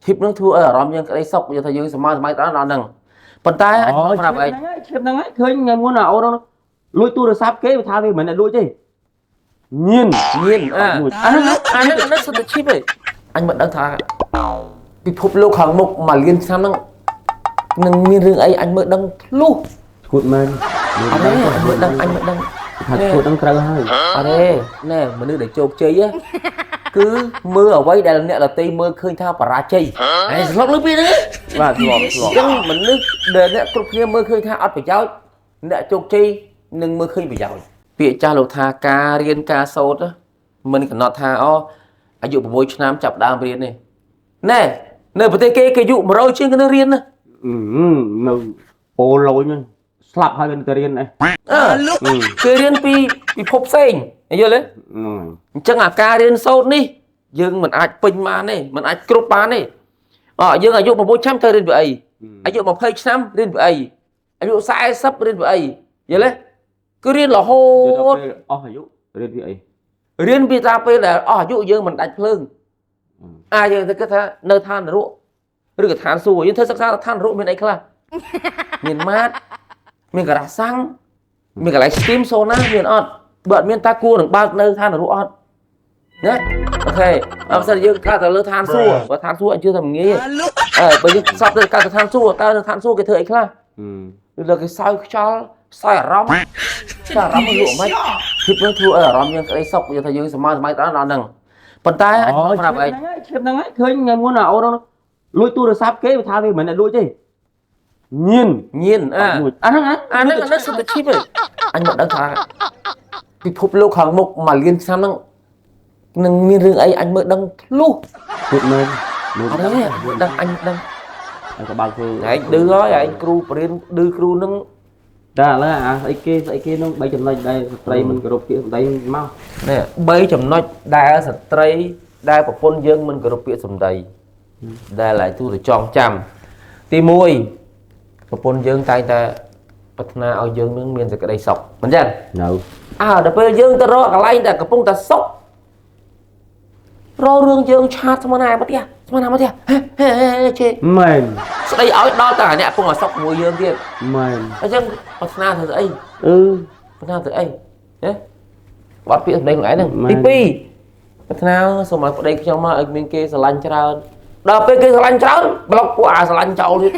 ឈីបនឹងធ្វើឲ្យអារម្មណ៍យើងក្តីសុខយើងថាយើងសម័យសម័យដល់ដល់ហ្នឹងប៉ុន្តែអញប្រាប់ឯង ឈៀបហ្នឹងហើយឃើញថ្ងៃមុនអាអូនហ្នឹងលួចទូរស័ព្ទគេវាថាវាមិនមែនលួចទេញៀន ញៀនអាអាហ្នឹងអាហ្នឹងសុទ្ធតែឈីបឯងអញមិនដឹងថាពិភពលោកខាងមុខមួយលានឆ្នាំហ្នឹងនឹងមានរឿងអីអញមើលដឹងធ្លុះ ឈួតមែន អត់ទេអញមើលដឹងអញមើលដឹង ថាឈួតហ្នឹងត្រូវហើយ អត់ទេណែមនុស្សដែលជោគជ័យគឺមើលអ្វីដែលអ្នកដទៃមើលឃើញថាបរាជ័យហើយស្លុកលើពីហ្នឹង បាទធ្លាប់ធ្លាប់ អញ្ចឹងមនុស្សដែលអ្នកគ្រប់គ្នាមើលឃើញថាអត់ប្រយោជន៍អ្នកជោគជ័យនឹងមើលឃើញប្រយោជន៍ពាក្យចាស់លោកថាការរៀនការសូត្រមិនកំណត់ថាអូអាយុ6ឆ្នាំចាប់ដើមរៀនទេណែនៅប្រទេសគេគេអាយុ100ជាងគេនៅរៀនណា នៅប៉ូឡូញស្លាប់ហើយទៅរៀនអី គេរៀនពីពិភពផ្សេងយល់ទេអញ្ចឹងអាការរៀនសូត្រនេះយើងមិនអាចពេញបានទេមិនអាចគ្រប់បានទេអយើងអាយុ6ឆ្នាំត្រូវរៀនពីអីអាយុ20ឆ្នាំរៀនពីអីអាយុ40រៀនពីអីយល់ទេគឺរៀនរហូត អស់អាយុរៀនពីអី រៀនពីតាពេលដែលអស់អាយុយើងមិនដាច់ភ្លើងអាយើងទៅគិតថានៅឋាននរកឬក៏ឋានសួគ៌យើងធ្វើសិក្សាឋាននរកមានអីខ្លះមានម៉ាតមានការ៉ាសាំងមានកន្លែង steam sauna មានអត់បើអត់មានតាគួរនឹងបើកនៅឋាននរកអត់ណាអូខេអត់សិនយើងកើតទៅលើឋានសួគ៌បើឋានសួគ៌អញជឿថាមិនងាយអើបើយើងសពទៅកើតទៅឋានសួគ៌តើនៅឋានសួគ៌គេធ្វើអីខ្លះឬលើគេសោយខ្យល់សោយអារម្មណ៍សោយអារម្មណ៍លក់មិនឈិបនឹងធ្វើឲ្យអារម្មណ៍យើងក្តីសុខយើងថាយើងសម័យសម័យដល់ដល់ហ្នឹងប៉ុន្តែអញប្រាប់ឯង ឈៀបហ្នឹងហើយឃើញថ្ងៃមុនអាអូនហ្នឹងលួចទូរស័ព្ទគេវាថាវាមិនមែនលួចទេញៀន ញៀនអា អាហ្នឹង អាហ្នឹងអាហ្នឹងសុទ្ធតែឈីបឯងអញមិនដឹងថាពិភពលោកខាងមុខមួយលានឆ្នាំហ្នឹងនឹងមានរឿងអីអញមើលដឹងធ្លុះ ឈួតមែន អត់ទេដឹងអញដឹង អញក៏បើកធ្វើ ឯងឌឺហើយឯងគ្រូបរៀនឌឺគ្រូនឹង តែឥឡូវអាស្អីគេស្អីគេនោះ3ចំណុចដែលស្ត្រីមិនគោរពពាក្យសម្ដីមក នេះ3ចំណុចដែលស្ត្រីដែលប្រពន្ធយើងមិនគោរពពាក្យសម្ដីដែលឯងទូទៅចងចាំទី1ប្រពន្ធយើងតែងតែប្រាថ្នាឲ្យយើងនឹងមានសេចក្តីសុខមិនចឹង នៅ អើដល់ពេលយើងទៅរកកន្លែងដែលកំពុងតែសុខរករឿងយើងឆាតស្មានណាមកទៀតស្មានណាមកទៀតហេហេជេ មែន ស្ដីឲ្យដល់តែអ្នកកំពុងតែសុខមួយយើងទៀត មែន អញ្ចឹងប្រាថ្នាធ្វើស្អី អឺ ប្រាថ្នាធ្វើអីណាបាត់ពាក្យសម្ដីខ្លួនឯងហ្នឹងទី2ប្រាថ្នាសូមឲ្យប្តីខ្ញុំមកឲ្យមានគេស្រឡាញ់ច្រើនដល់ពេលគេស្រឡាញ់ច្រើនប្លុកពួកអាស្រឡាញ់ចោលទៀត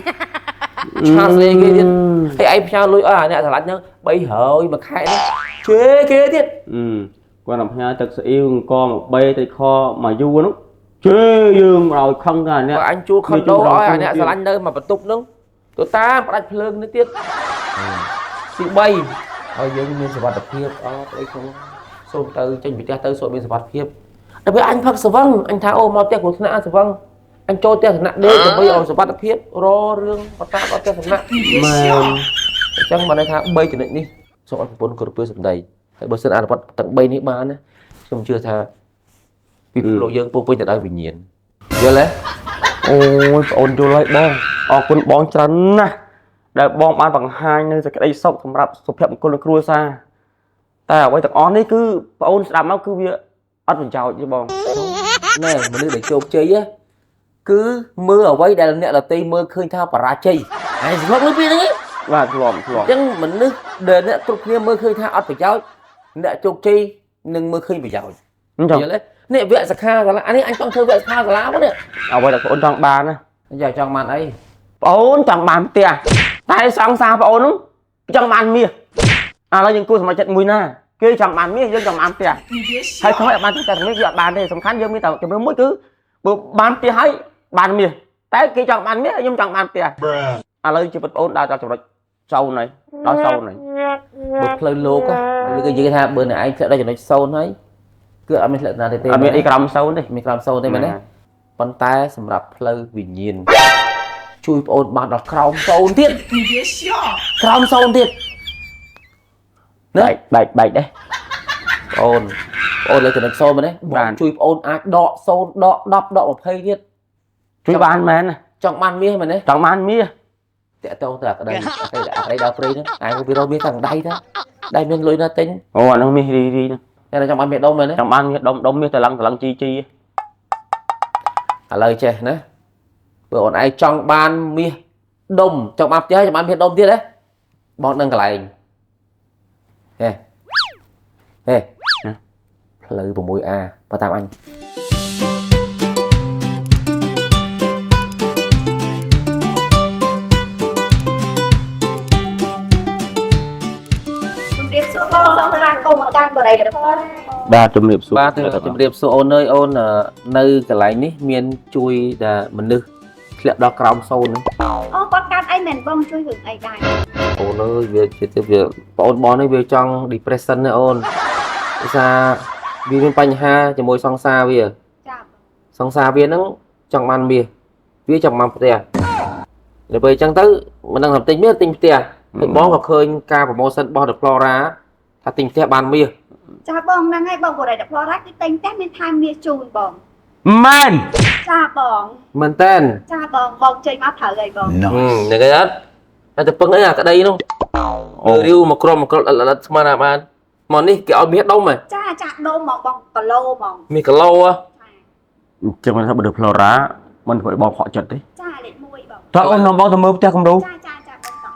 ឆាតស្ដីគេទៀតហើយឯងផ្ញើលុយឲ្យអាអ្នកស្រឡាញ់ហ្នឹង300មួយខែហ្នឹងជេរគេទៀត គាត់នឹងផ្ញើទឹកស្អ៊ីវអង្គមកបីត្រីខមកយូរនោះជេរយើងឲ្យខឹងតែអ្នក បើអញជួលខុនដូឲ្យអាអ្នកស្រឡាញ់នៅមកបន្ទប់ហ្នឹងទៅតាមផ្ដាច់ភ្លើងនេះទៀតទី3ឲ្យយើងមានសុវត្ថិភាពអូប្តីខ្ញុំសូមទៅចេញពីផ្ទះទៅសូមមានសុវត្ថិភាពដល់ពេលអញផឹកស្វឹងអញថាអូមកផ្ទះគ្រោះថ្នាក់ស្វឹងអញចូលផ្ទះសំណាក់ដេកដើម្បីឲ្យសុវត្ថិភាពររឿងបតាដល់ផ្ទះសំណាក់ មែន អញ្ចឹងបានន័យថា3ចំណុចនេះសូមឲ្យប្រពន្ធគោរពពាក្យសម្ដីហើយបើសិនអនុវត្តទាំង3នេះបានណាខ្ញុំជឿថាពិភពលោកយើងពោពេញទៅដោយវិញ្ញាណយល់ទេ អូយបងអូនយល់ហើយបងអរគុណបងច្រើនណាស់ដែលបងបានបង្ហាញនៅសេចក្តីសុខសម្រាប់សុភមង្គលក្នុងគ្រួសារតែអ្វីទាំងអស់នេះគឺបងអូនស្ដាប់មកគឺវាអត់ប្រយោជន៍ទេបង ណែមនុស្សដែលជោគជ័យគឺមើលអ្វីដែលអ្នកដទៃមើលឃើញថាបរាជ័យហើយស្លុកលើពីហ្នឹង បាទធ្លាប់ធ្លាប់ អញ្ចឹងមនុស្សដែលអ្នកគ្រប់គ្នាមើលឃើញថាអត់ប្រយោជន៍អ្នកជោគជ័យនឹងមើលឃើញប្រយោជន៍ អញ្ចឹង យល់ទេនេះវគ្គសិក្ខាសាលាអានេះអញចង់ធ្វើវគ្គសិក្ខាសាលាមកនេះ អ្វីដែលបងអូនចង់បានណា យ៉ាចង់បានអី បងអូនចង់បានផ្ទះតែសង្សារបងអូននោះចង់បានមាសឥឡូវយើងគួរសម្រេចចិត្តមួយណាគេចង់បានមាសយើងចង់បានផ្ទះហើយខំឲ្យបានផ្ទះតែមាសវាអត់បានទេសំខាន់យើងមានតែជំរឿមួយគឺបើបានផ្ទះហើយបានមាសតែគេចង់បានមាសខ្ញុំចង់បានផ្ទះឥឡូវជីវិតបងអូនដើរដល់ចំណុចសូន្យហើយដល់សូន្យហើយ បើផ្លូវលោកឬក៏និយាយថាបើអ្នកឯងធ្លាក់ដល់ចំណុចសូន្យហើយគឺអត់មានធ្លាក់ណាទេទេ អត់មានអីក្រោមសូន្យទេ មានក្រោមសូន្យទេមែនទេប៉ុន្តែសម្រាប់ផ្លូវវិញ្ញាណជួយបងអូនបានដល់ក្រោមសូន្យទៀតក្រោមសូន្យទៀត ណាបែកបែកដែរ បងអូនបងអូនលើចំណុចសូន្យមែនទេបងជួយបងអូនអាចដកសូន្យដក10ដក20ទៀត ជួយបានមែនណា ចង់បានមាសមែនទេ ចង់បានមាស តាក់តងទៅអាក្តីអាក្តីដល់ព្រៃហ្នឹងឯងពីរកមាសតាំងដៃទៅដៃមានលុយណាទិញ អូអានោះមាសរីរីហ្នឹង តែចង់បានមាសដុំមែនទេ ចង់បានមាសដុំដុំមាសតឡឹងតឡឹងជីជី ឥឡូវចេះណា បើអូនឯងចង់បានមាសដុំចង់បានផ្ទះចង់បានមាសដុំទៀតហ៎បងដឹងកន្លែងហេហេផ្លូវ 6A បើតាមអញ ជំរាបសួរបងសូមស្វាគមន៍មកកាន់បរិយាផល បាទជំរាបសួរ បាទជំរាបសួរអូនអើយអូននៅកន្លែងនេះមានជួយដែលមនុស្សធ្លាក់ដល់ក្រោមសូន្យហ្នឹង អូគាត់កាន់អីមែនបងជួយរឿងអីដែរ អូនអើយវាជាទៅវាបងអូនបងនេះវាចង់ depression ណាអូនភាសាវាមានបញ្ហាជាមួយសង្សារវា ចា សង្សារវាហ្នឹងចង់បានមាសវាចង់បានផ្ទះដល់ពេលអញ្ចឹងទៅមិនដឹងថាទិញមាសទិញផ្ទះហើយបងក៏ឃើញការ promotion របស់ The Flora ថាទិញផ្ទះបានមាស ចាបងហ្នឹងហើយបងបរិយាផលរ៉ាគឺតែងតែមានថែមមាសជូនបង មែន ចាបង មែនតើ ចាបងបងចេញមកត្រូវហើយបង ហ្នឹងគេអត់តែទៅពឹងអីអាក្តីនោះ អូ រាវមកក្រុមមកក្រុមអត់អត់ស្មានណាបានមកនេះគេឲ្យមាសដុំហ៎ ចាចាដុំហ្មងបងគីឡូហ្មង មាសគីឡូហ៎ អញ្ចឹងមិនថាបើ The Flora មិនធ្វើឲ្យបងខកចិត្តទេ ចាលេខ1បង តើអូននាំបងទៅមើលផ្ទះគំរូ ចាចាចាបងតោះ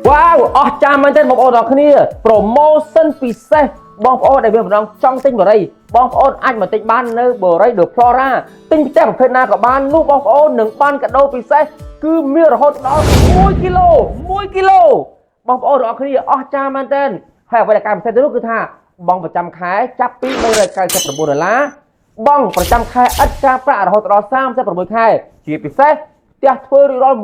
វ៉ាវអស់ចាស់មែនទេបងប្អូនទាំងគ្នា promotion ពិសេសបងប្អូនដែលមានបំណងចង់ទិញបរិយបងប្អូនអាចមកទិញបាននៅបរិយ The Flora ទិញផ្ទះប្រភេទណាក៏បាននោះបងប្អូននឹងបានកាដូពិសេសគឺមានរហូតដល់1គីឡូ1គីឡូបងប្អូនទាំងអស់គ្នាអស់ចាស់មែនទេហើយអ្វីដែលការពិសេសទៅនោះគឺថាបងប្រចាំខែចាប់ពី399ដុល្លារបង់ប្រចាំខែឥតការប្រាក់រហូតដល់36ខែជាពិសេសផ្ទះធ្វើរួចរាល់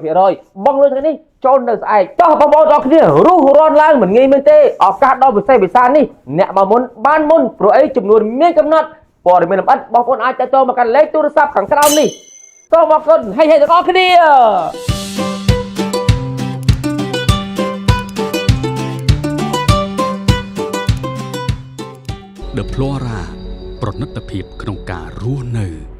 100%បងលុយថ្ងៃនេះចូលនៅស្អែកតោះបងប្អូនទាំងអស់គ្នារុះរាន់ឡើងមិនងាយមែនទេឱកាសដ៏ពិសេសពិសាលនេះអ្នកមកមុនបានមុនព្រោះអីចំនួនមានកំណត់ព័ត៌មានលម្អិតបងប្អូនអាចទាក់ទងមកកាន់លេខទូរស័ព្ទខាងក្រោមនេះសូមអរគុណហើយហើយទាំងអស់គ្នា The Flora ប្រណិតភាពក្នុងការរស់នៅ។